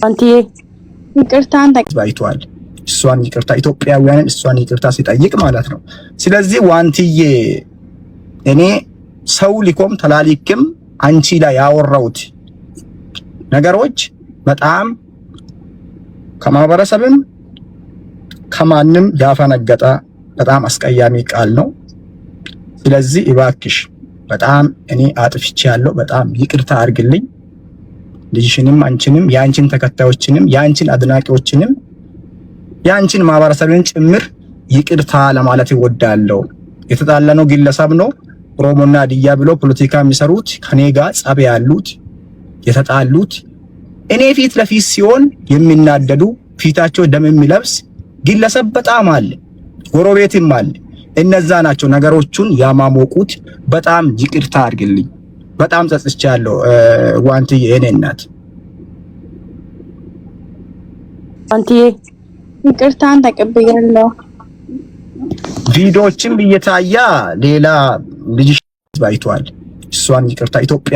አንቲዬ ይቅርታን ባይቷል። እሷን ይቅርታ ኢትዮጵያውያንን እሷን ይቅርታ ሲጠይቅ ማለት ነው። ስለዚህ ዋንትዬ እኔ ሰው ሊኮም ተላሊክም አንቺ ላይ ያወራሁት ነገሮች በጣም ከማህበረሰብም ከማንም ያፈነገጠ በጣም አስቀያሚ ቃል ነው። ስለዚህ እባክሽ በጣም እኔ አጥፍቼ ያለው በጣም ይቅርታ አድርግልኝ። ልጅሽንም አንቺንም የአንቺን ተከታዮችንም የአንቺን አድናቂዎችንም የአንቺን ማህበረሰብን ጭምር ይቅርታ ለማለት እወዳለሁ። የተጣላነው ግለሰብ ነው። ኦሮሞና ሀዲያ ብሎ ፖለቲካ የሚሰሩት ከኔ ጋር ጸብ ያሉት የተጣሉት እኔ ፊት ለፊት ሲሆን የሚናደዱ ፊታቸው ደም የሚለብስ ግለሰብ በጣም አለ፣ ጎረቤትም አለ። እነዛ ናቸው ነገሮቹን ያማሞቁት። በጣም ይቅርታ አድርግልኝ። በጣም ጸጽቻለሁ ዋንትዬ፣ የኔ እናት። ዋንትዬ ይቅርታን ተቀብያለሁ። ቪዲዮዎችም እየታያ ሌላ ልጅሽ ባይቷል። እሷን ይቅርታ ኢትዮጵያ